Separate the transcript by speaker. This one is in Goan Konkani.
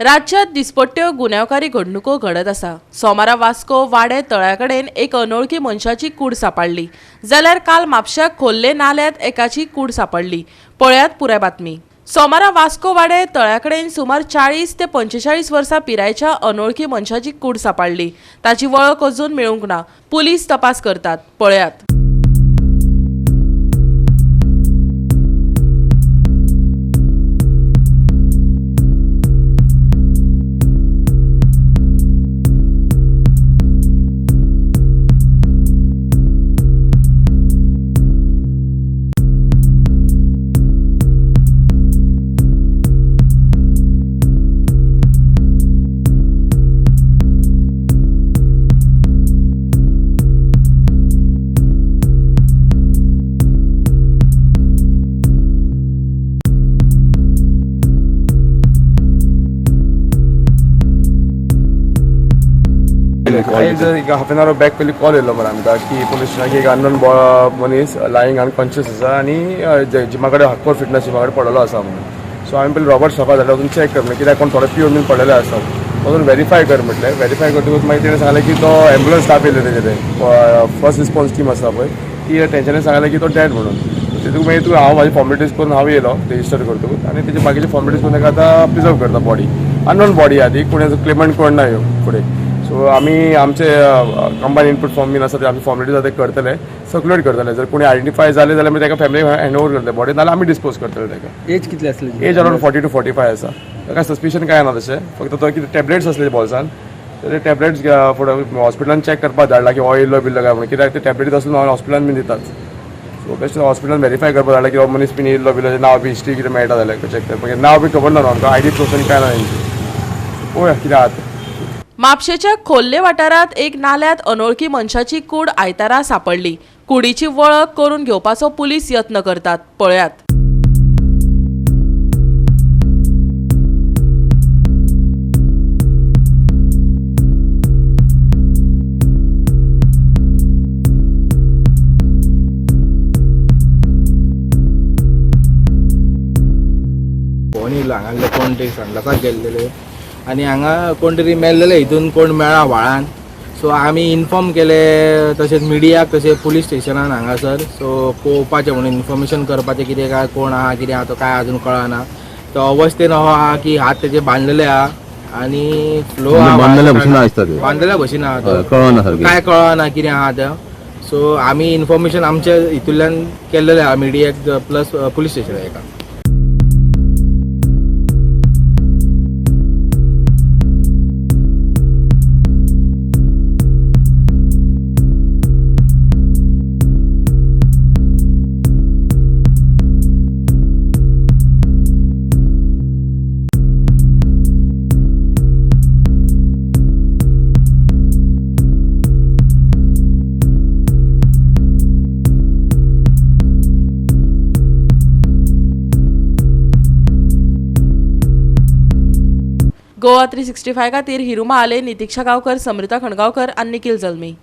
Speaker 1: राज्यात दिसपट्ट्यो गुन्यांवकारी घडणुको घडत आसा. सोमारा वास्को वाडे तळ्या कडेन एक अनोळखी मनशाची कूड सांपडली, जाल्यार काल म्हापश्या खोल्ले नाल्यांत एकाची कूड सांपडली. पळयात पुराय बातमी. सोमारा वास्को वाडे तळ्या कडेन सुमार 40 ते 45 वर्सां पिरायेच्या अनोळखी मनशाची कूड सांपडली. ताची वळख अजून मेळूंक ना. पुलीस तपास करतात. पळयात.
Speaker 2: आयज एक हाफ एन our back पयलीं कॉल येयलो मरे आमकां की पुलीस स्टेशनाक एक अननोन मनीस लायींग अनकॉन्शियस आसा आनी जिमा कडेन हार्डकोर फिटनस जिमा कडेन पडलेलो आसा म्हणून. सो हांवें पयलीं रॉबर्ट शॉपार धाडलो, वचून चॅक कर म्हणलें, कित्याक कोण थोडे पिवन बीन पडलेले आसा, वचून वेरीफाय कर म्हटलें. वेरीफाय करतकूच मागीर तेणें सांगलें की तो एम्बुलन्स स्टाफ येयले तेजे, ते फर्स्ट रिस्पॉन्स टीम आसा पळय ती, तेंच्यांनी सांगलें की तो डेड म्हणून. तितून मागीर तूं हांव म्हाजी फॉर्मेलिटीज करून हांव येयलो रजिस्टर करतकूच आनी तेजे बाकीचे फॉर्मेलिटीज करून ताका आतां प्रिजर्व करता. बॉडी अननोन बॉडी आहा ती, कोणी क्लेमंट कोण ना ह्यो फुडें. सो आमी आमचे कंबायन इनपूट फॉर्म बीन आसा ते आमी फॉर्मेलिटीज आसा ते करतले, सर्कुलेट करतले. जर कोणी आयडेंटिफाय जाले जाल्यार मागीर ताका फॅमिली हँड ओवर करतले बॉडी, नाल्यार आमी डिस्पोज करतले ताका.
Speaker 3: एज कितली आसली?
Speaker 2: एज अरावंड 40 टू 45 आसा. ताका सस्पिशन काय ना तशें, फक्त तो कितें टॅबलेट्स आसले बोल्सान, ते टॅबलेट्स फुडें हॉस्पिटलान चॅक करपाक धाडला की हो येयल्लो बिल्लो काय म्हणून, कित्याक ते टॅबलेटीज आसून हॉस्पिटलान बीन दितात. सो बेश्टें हॉस्पिटलान वेरीफाय करपाक धाडला की हो मनीस बीन येयल्लो बिल्लो, नांव बी हिस्ट्री कितें मेळटा जाल्यार चॅक करपाक. नांव बी खबर ना न्हू आमकां, आयडी प्रूफ आनी काय ना तेंची. पळोवया कितें आहा तें.
Speaker 1: म्हापशेच्या खोल्ले वाठारांत एक नाल्यांत अनोळखी मनशाची कूड आयतारा सांपडली. कुडीची वळख करून घेवपाचो पुलीस यत्न करतात. पळयात.
Speaker 3: फोन येयलो हांगासले कोण तरी संडासाक गेल्लेले आनी हांगा कोण तरी मेल्लेले हितून कोण मेळ्ळा व्हाळान. सो आमी इन्फॉर्म केले तशेंच मिडियाक, तशें पुलीस स्टेशनान हांगासर. सो पळोवपाचें म्हणून इन्फॉर्मेशन करपाचें कितें काय कोण आहा कितें आहा तो काय अजून कळना. तो अवस्थेन अहो आहा की हात तेजे बांदलेले आहा आनी फ्लो आहा.
Speaker 4: बांदलेल्या भशेन आसता ते.
Speaker 3: बांदलेल्या भशेन आहा तो.
Speaker 4: हय, कळना सारकें.
Speaker 3: काय कळना कितें आहा तें. सो आमी इन्फॉर्मेशन आमच्या हितूंतल्यान केल्लेलें आहा मिडियाक प्लस पुलीस स्टेशनाक एका.
Speaker 1: गोवा 365 खातीर हिरू महाले, नितिक्षा गांवकर, समृता खणगांवकर आनी निखिल जल्मी.